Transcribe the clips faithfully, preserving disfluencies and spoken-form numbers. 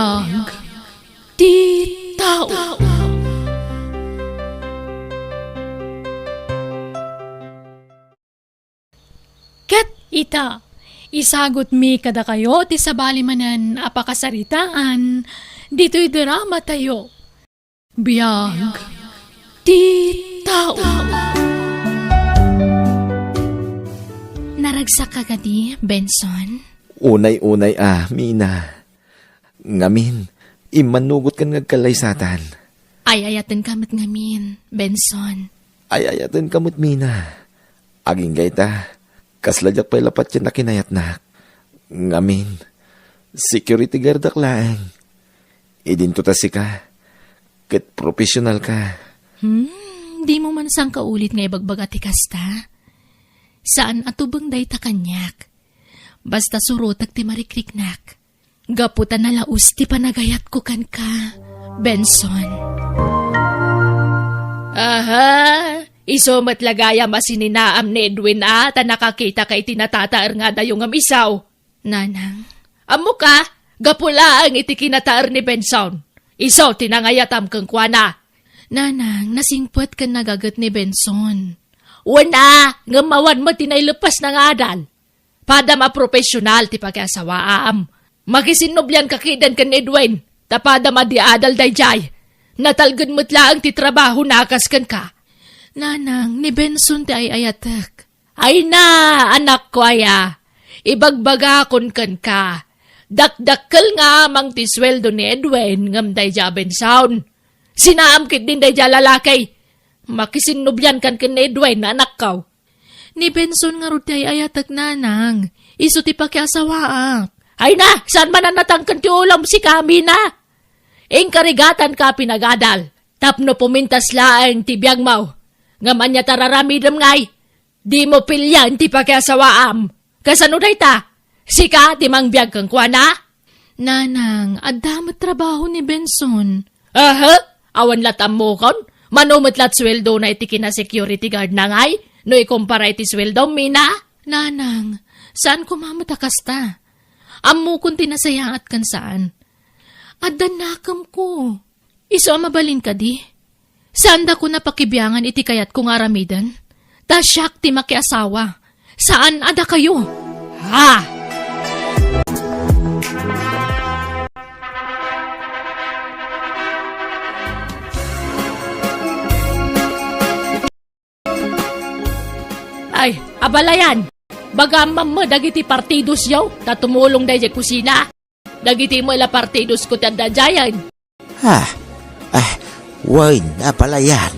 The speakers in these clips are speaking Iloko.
Biag ti tao. Ket ita, isagutmi kadakayo ti sabali manen a pakasaritaan ditoy dramatayo. Biag ti tao. Naragsak ka kadi, Benson? Unay-unay a, Mina. Ngamin, immannugot ken nga agkallaysatan. Ay-ayatenka met ngamin, Benson. Ay-ayatenka met, Mina. Agingga ita, kasla diak pay la patien a kinayatnak. Ngamin, security guardak laeng. Idinto ta sika, ket professional ka. Hmm, dimo man sangkaulit nga ibagbaga ti kasta? Saan a tubeng dayta kaniak. Basta surotek ti marikriknak. Gapu ta nalaus ti panagayatko kenka, Benson. Aha, isu met la gayam a sininaam ni Edwin a ta nakakitaka iti natataer nga adayo ngem isu. Nanang. Ammoka, gapu laeng iti kinataer ni Benson. Isu ti nangayatam kenkuana. Nanang, nasingpet ken nagaget ni Benson. Wen a, ngem awan met ti naileppasna nga adal. Padam a profesional ti pakiasawaam. Makisinnublianka ketdin ken ni Edwin, ta padam a di adal daydiay. Natalged met laeng ti trabahona a kas kenka. Nanang, ni Benson ti ay-ayatek. Ay na, anakko aya, ibagbagakon kenka. Dakdakkel nga amang ti sueldo ni Edwin ngem daydiay a Benson. Sinaam ketdin daydiay a lalaki. Makisinnubliankan ken ni Edwin, anakko. Ni Benson ngarud ti ay-ayatek, Nanang. Isu ti pakiasawaak. Ay na, saan man a natangken ti ulom sika, Mina? Inkarigatanka a pinagadal, tapno pumintas laeng ti biagmo. Ngem ania ti ar-aramidem ngay? Dimo pilian ti pakiasawaam. Kasano dayta? Sika ti mangbiag kenkuana? Nanang, adda met trabaho ni Benson. Aha? Awan lat ammokon? Mano met lat sueldona iti kina-security guardna ngay no ikumpara iti sueldom, Mina? Nanang, saan koma met a kasta. Ammokon ti nasayaat ken saan. Adda nakemko. Isu a mabalin kadi? Saandakon a pakibiangan iti kayatko nga aramiden? Ta siak ti makiasawa, saan a dakayo. Ha? Ay, abalayan! Bagaam met dagiti partidosyo, ta tumulong daydiay kusina. Dagiti met la partidosko ti adda daydiayen. Ah, ah, wen, abalayan.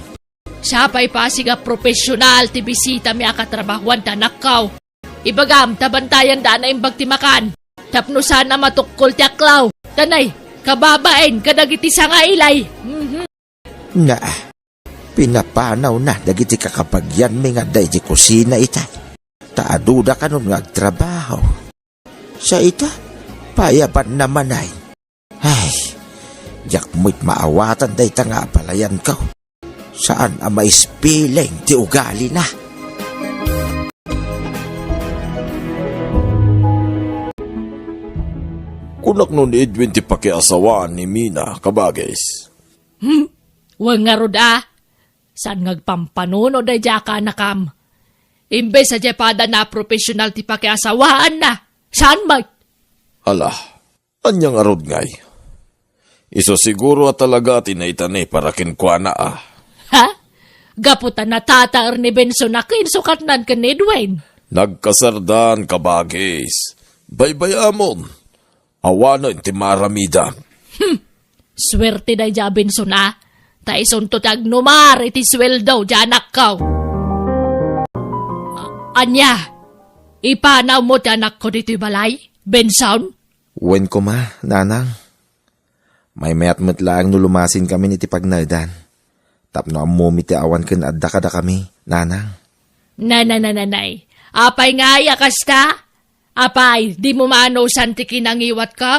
Siak pay pasig a profesional ti bisitami a katrabahoan ti anakko. Ibagam ta bantayanda a naimbag ti makan. Tapno saan a matukkol ti aklaw. Tanay, kababain kadagiti sangailay. Mhm. Na, pinapanawna dagiti kakabagianmi nga adda iti kusina ita. Ta aduda kanon nga agtrabaho. Sa ita, payabanna manen. Ay, diak met maawatan dayta nga abalayanko. Saan a maispiling ti ugalina. Kunak no ni Edwin ti pakiasawaan ni Mina, kabagis. Hmm? Wen ngarud a? Saan nga agpampanunot daydiay a kaanakam? Imbes a diay padana a profesional ti pakiasawaanna, saan met? Ala, ania ngarud ngay? Isu siguro a talaga ti naitani para kenkuana a. Ha? Gapu ta natataer ni Benson a kinsukatnan ken ni Edwin. Nagkasardan, kabagis. Baybay-amon. Awanen ti maaramidam. Hmm. Suerte daydiay a Benson a. Ta isunto ti agnumar iti sueldo diay anakko. A-, ania? Ipanawmo ti anakko ditoy balay, Benson? Wen koma, nanang. Maymayat met laeng no lumasinkamin iti pagnaedan. Tapno ammomi ti awan ken adda kadakami, nanang. Nananananay. Apay ngay a kasta? Apay, dimo maanusan ti kinangiwatko?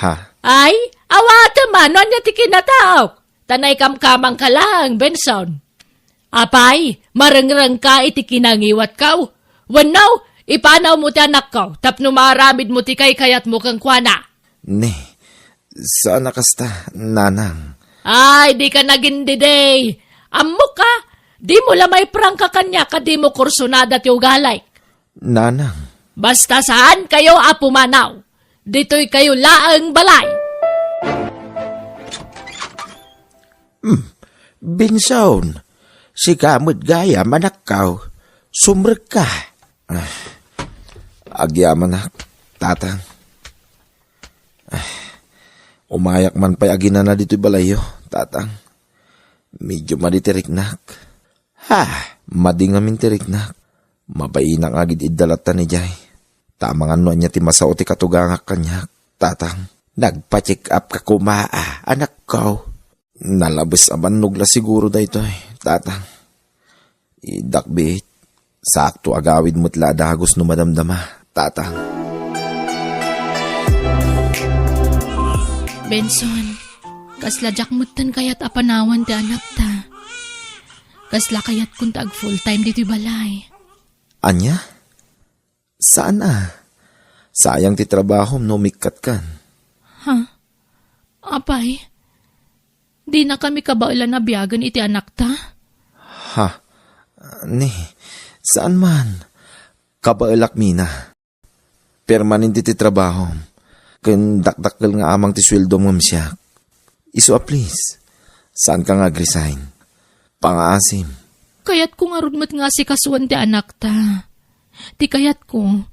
Ha? Ay, awatem a no ania ti kinataok. Ta naikamkamangka laeng, Benson. Apay, marengrengka iti kinangiwatko? Wenno, ipanawmo ti anakko tapno maaramidmo ti kaykayatmo kenkuana. Ne, Saan a kasta, nanang. Ay, dika nagindidi. Ammok a, dimo la maiprangka kaniak a dimo kursunada ti ugalik. Nanang. Basta saankayo a pumanaw. Ditoykayo laeng balay. Hmm, Benson, sika met gayam, anakko. Sumrekka. Ah, agyamanak, tatang. Ah, umayak man pay aginana ditoy balayyo, tatang. Medio madi ti riknak. Ha, madi ngamin ti riknak. Mabainak nga agid-idda latta idiay. Ta amangan no ania ti masao ti katugangak kaniak, tatang. Nagpa-check up ka koma, a, anakko. Nalabes a bannog la siguro daytoy, tatang. Iddak biit, sakto a gawid met la a dagus no madamdama, tatang. Benson, kasla diak metten kayat a panawan ti anakta. Kasla kayatkon ta ag full time ditoy balay. Ania? Saan a? Sayang ti trabahom no umikkatkan. Ha? Apay, dinakami kabaelan a biagen iti anakta? Ha? Ni, saan man? Kabaelak, Mina. Permanente ti trabahom. Ken dakdakkel nga amang ti sueldom ngem siak. Isu a please, saanka nga agresign. Pangaasim. Kayatko ngarud met nga asikasuan ti anakta. Ti kayatko,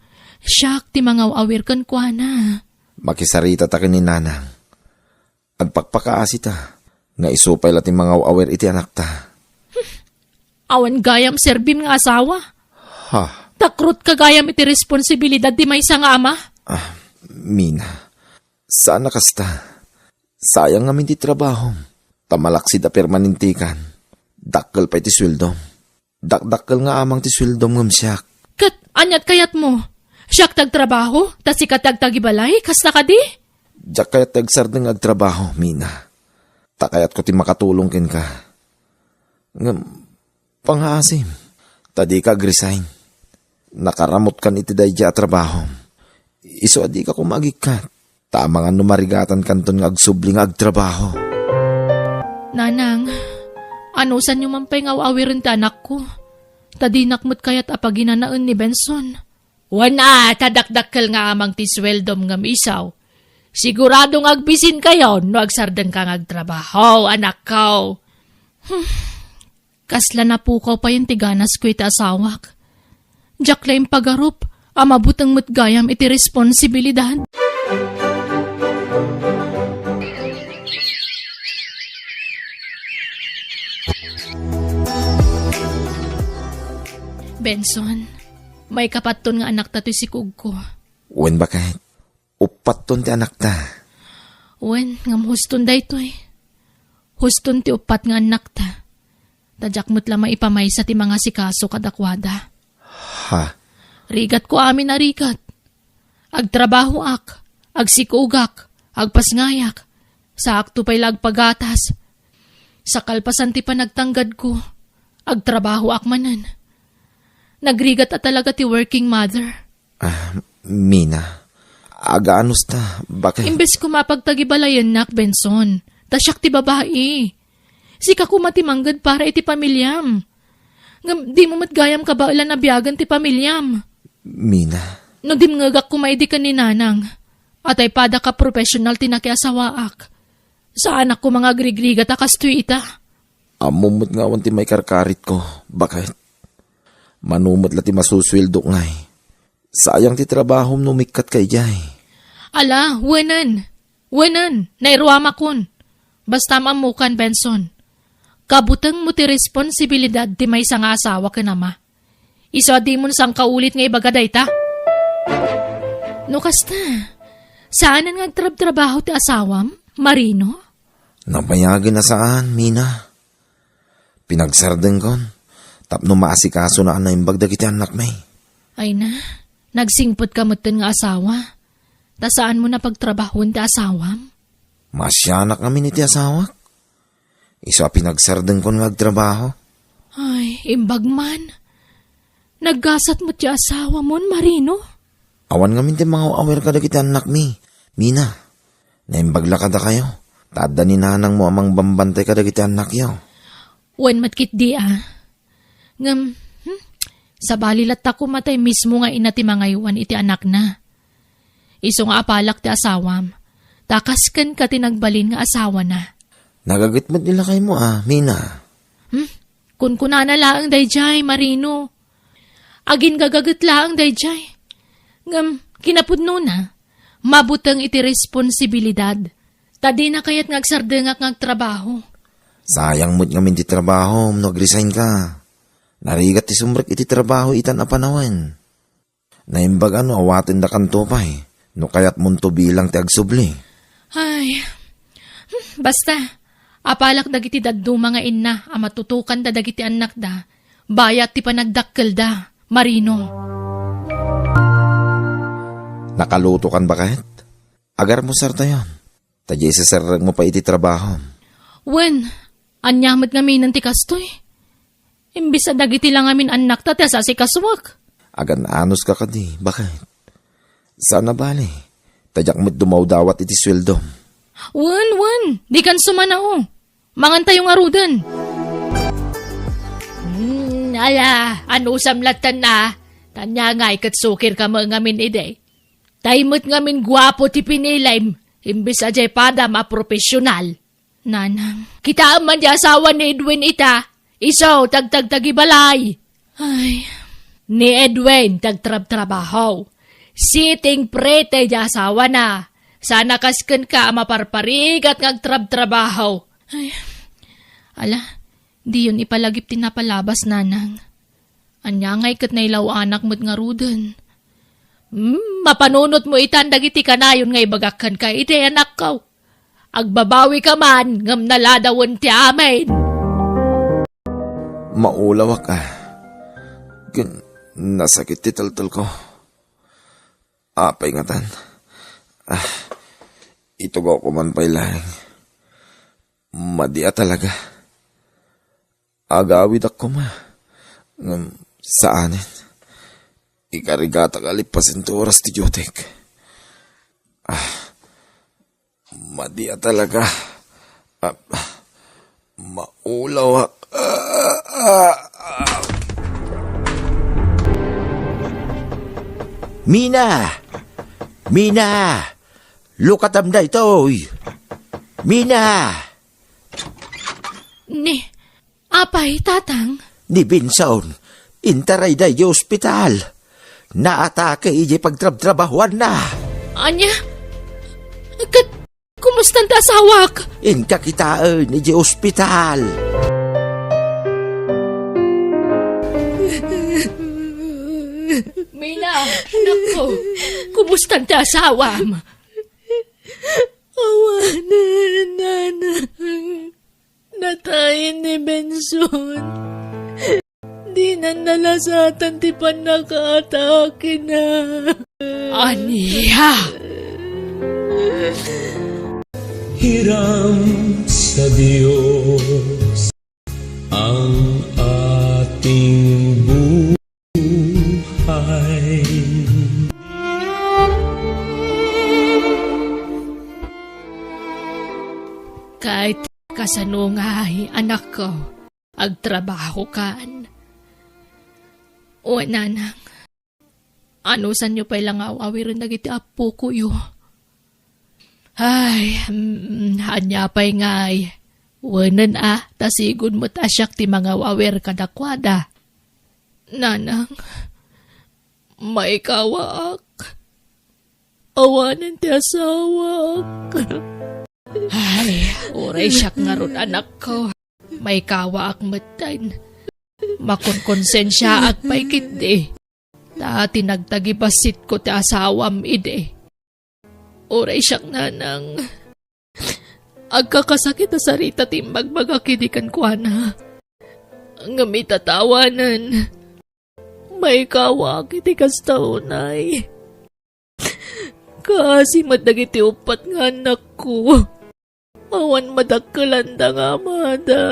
siak ti mangaw-awir kenkuana. Makisaritata ken ni nanang. Agpakpakaasita nga isu pay la ti mangaw-awir iti anakta. Awan gayam serbim nga asawa. Ha? Takrutka gayam iti responsibilidad ti maysa nga ama. Ah, Mina, saan a kasta. Sayang ngamin ti trabahom. Ta malaksid a permanentekan. Dakkel pay ti sueldom. Dakdakkel nga amang ti sueldom ngem siak. Ket aniat kayatmo? Siak ti agtrabaho, ta sika ti agtagibalay, kasta kadi? Diak kayat ti agsardeng nga agtrabaho, Mina. Ta kayatko ti makatulong kenka. Ngem, pangaasim, ta dika agresign. Nakaramutkan iti daydiay a trabahom. Isu a dika koma agikkat. Ta amangan no marigatankanton nga agsubli nga agtrabaho. Nanang, anusanyo man pay nga aw-awiren ti anakko. Ta dinak met kayat a paginanaen ni Benson. Wen a, ta dakdakkel nga amang ti sueldom ngem isu. Sigurado nga agbisinkayo no agsardengka nga agtrabaho, anakko. Hmm. Kasla napukaw payen ti ganasko iti asawak. Diak la impagarup a mabuteng met gayam iti responsibilidad. Benson, maikapatton nga anakta toy sikugko. Wen, baket. Uppatton ti anakta. Wen, ngem huston daytoy. Huston ti uppat nga annakta. Ta diak met la maipamaysa ti mangasikaso kadakuada. Ha? Rigatko amin a rigat. Agtrabahoak, agsikugak, agpasngayak. Saakto pay la agpagatas. Sa kalpasan ti panagtanggadko, agtrabahoak manen. Nagrigat a talaga ti working mother. Ah, Mina, aganos ta, baket? Imbes koma a pagtagibalayennak, Benson, ta siak ti babai. Sika koma ti mangged para iti pamiliam. Ngem dimo met gayam kabaelan a biagen ti pamiliam. Mina. No dimngegak koma idi ken ni Nanang, atay padak a professional ti nakiasawaak. Saanak koma nga agrigrigat a kastoy ita. Ammom met nga awan ti maikarkaritko, baket? Mano met la ti masusueldok ngay? Sayang ti trabahom no umikkatka idiay. Ala, wenen. Wenen, nairuamakon. Basta ammokan, Benson. Kabutengmo ti responsibilidad ti maysa nga asawa ken ama. Isu a dimon sangkaulit nga ibaga dayta. No kasta, saanen nga agtrabtrabaho ti asawam, Marino? Nabayagen a saan, Mina. Pinagsardengkon tapno maasikasona a naimbag dagiti annakmi. Ay na, nagsingpetka metten nga asawa. Ta saanmo a pagtrabahoen ti asawam? Maasianak ngamin iti asawak. Isu a pinagsardengkon nga agtrabaho. Ay, imbag man. Naggasat met ti asawamon, Marino? Awan ngamin ti mangaw-awir kadagiti annakmi, Mina. Naimbag la kadakayo, ta adda ni nanangmo a mangbambantay kadagiti annakyo. Wen met ketdi a. Ngem, hmm, sabali latta koma tay mismo nga ina ti mangaywan iti anakna. Isu nga apalak ti asawam, ta kas kenka ti nagbalin nga asawana. Nagaget met ni lakaymo a, Mina. Hmm? Kunkunana laeng daydiay, Marino. Aginggagaget laeng daydiay. Ngem, kinapudnona, mabuteng iti responsibilidad. Ta dina kayat nga agsardengak nga agtrabaho. Sayang met ngamin ti trabahom no agresign ka. Narigat ti sumrek iti trabaho itan a panawen. Naimbag a no awatendakanto pay, no kayatmonto bilang ti agsubli. Ay, hmm, basta, apalak dagiti dadduma nga inna a matutokanda dagiti annakda, bayat ti panagdakkelda, Marino. Nakalutokan ba ket? Agarmusartayon. Ta diay iseserrekmo pay iti trabahom. Wen, ania met ngamin ti kastoy? Imbes a dagiti la ngamin annakta ti asasikasoak. Agan-anoska kadi, baket? Saan a bale, ta diak met dumawdawat iti sueldom. Wen, wen, dikan sumanao. Mangantayo ngaruden. Hmm, ala, anusam lattan a. Ania ngay ket sukirka met ngamin idi. Tay met ngamin guapo ti pinilim, imbes a diay padam a profesional. Nanang, kitaem man ti asawa ni Edwin ita. Isu, tagtagtagibalay. Ay. Ni Edwin, tagtrabtrabaho. Sitting pretty ti asawana. Saan a kas kenka a maparparigat nga agtrabtrabaho. Ay. Ala, diyon ipalagip ti napalabas, Nanang. Ania ngay ket nailaw-anak met ngaruden? Hmm, mapanunotmo itan dagiti kanayon nga ibagak kenka idi, anakko. Agbabawika man, ngem naladawen ti amin. Maulawak a. Ken nasakit ti teltelko. Apay ngatan? Ah, itugawko man pay laeng. Madi a talaga. Agawidak koma. Ngem saanen. Ikarigatak a lippasen ti oras ti diotek. Ah, madi a talaga. Ah, maulawak. Ah, ah, ah. Mina! Mina! Lukatam daytoy! Mina! Ni, apay, Tatang? Ni Benson, intarayda idiay ospital. Naatake idiay pagtrabtrabahuanna. Ania? Ket, kumustan ti asawak? Inka kitaen idiay ospital. Mina, anakko, kumustan ti asawam? Awanen, Nanang. Natayen ni Benson. Dinan nalasatan ti pannakaatakena. Ania? Hiram sa Diyos ang ating buhay. Ket kasano ngay, anakko, agtrabahokan? O, Nanang, anusanyo pay la nga aw-awiren dagiti appokoyo? Ay, mm, ania pay ngay? Wenen a, ta sigun met a siak ti mangaw-awir kadakuada. Nanang, maikawaak. Awanen ti asawak. Ay, uray siak ngarud, anakko. Maikawaak metten. Makonkonsensiaak pay ketdi. Ta tinagtagibasitko ti asawam idi. Uray siak, Nanang. Agkakasakit a sarita ti imbagbagak idi kenkuana. Ngem ita ta awanen, maikawaak iti kasta unay. Kaasi met dagiti uppat nga annakko. Awan madakkelanda nga amada.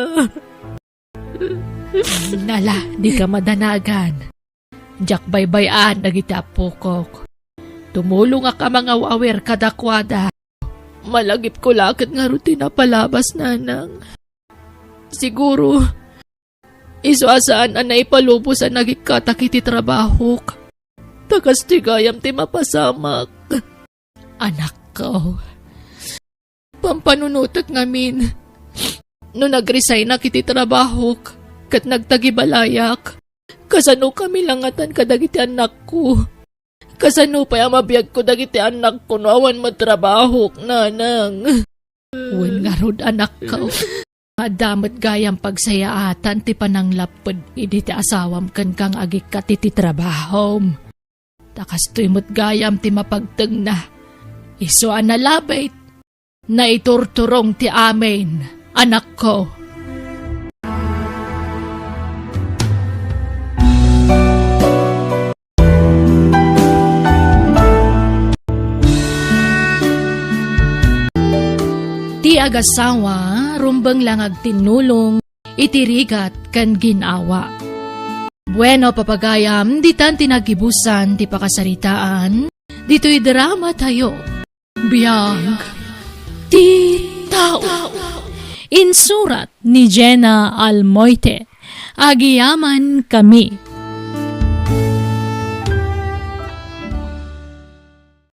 Nala, dika madanagan. Diak baybay-an dagiti appokok. Tumulongak a mangaw-awir kadakuada. Malagipko la ket ngarud ti napalabas, nanang. Siguro, isu a saan a naipalubos a nagikkatak iti trabahok. Ta kastoy gayam ti mapasamak. Anakko, pampanunotek ngamin. No nagresignak iti trabahok ket nagtagibalayak, kasano kami langatan kadagiti annakko? Kasano pay a mabiagko dagiti annakko no awan met trabahok, nanang? Wen ngarud, anakko. Adda met gayam pagsayaatan ti pananglapped idi ti asawam kenka nga agikkat iti trabahom. Ta kastoy met gayam ti mapagtengna. Isu a nalabit, naiturturong ti amin, anakko. Ti agasawa, rumbeng la nga agtinnulong iti rigat ken gin-awa. Bueno, papagayam, ditan ti nagibusan ti pakasaritaan ditoy drama tayo. Biag ti tao. Insurat ni Jenna Almoite. Agiyaman kami.